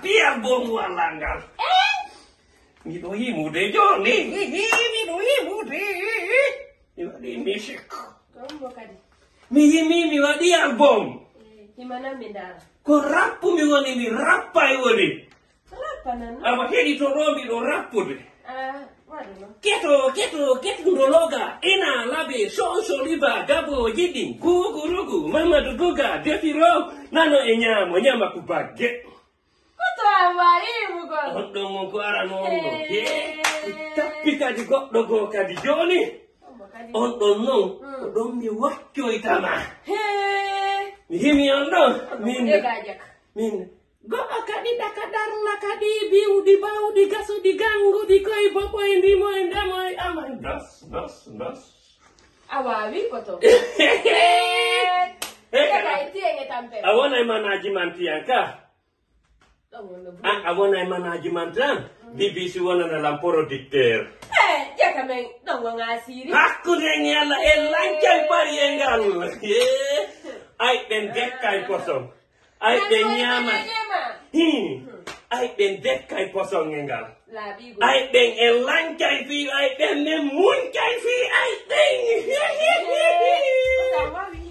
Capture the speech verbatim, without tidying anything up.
Piya bom walla ngal. Miɗo yimude jooni. Miɗo yimude. Mi waɗi misik. Ɗon mo kadi. Mi yimi mi waɗi album. Eh, himana mi ndaara. Ko rappu mi woni, mi rappay woni. Rappa nan. Awa heɗi to ɗo miɗo rappude. Ah, waɗu non. Keto, keto, keto ndologa. Ina labe, shonsho liba, gabo, jidin, kugurugu, mamadu guga, defiro, nano e nyamo, nyama kubagge. Ko to a wayi mugol. On ɗon mon ko arano on ɗo. Hee. Hee, tappi kadi goɗɗo goo kadi jooni. On mo kadi. On ɗon non, mm, ko ɗon mi waccoytama. Hee. Mi himi on ɗon. On ɗon min, ko dega jaka. Min. Goɗɗo kadi ɗaka darna kadi biwɗi bawɗi gasuɗi ganguɗi koye boɓoy ndimoy ndemoy amay. Das, das, das. A waawi ko to. Hee. Hee. Kadi e tiyeŋe tampe. A wonay manaaji man tiyan ka. Ɗon wonno buri. A, a wona e management tan. B B C wonana lan producteur. Eh, jaka men, ɗon won asiri. Hakkunde en e Allah, en lancay pari e ngal. Eh, ay, ɓen dekkay poson. Ay, ɓen ñaama. Hi. Ay, ɓen dekkay poson e ngal. Laaɓi go. Ay, ɓen en lancay fii, ay, ɓen men muncay fii, ay, ɓen. Ko sa wawi.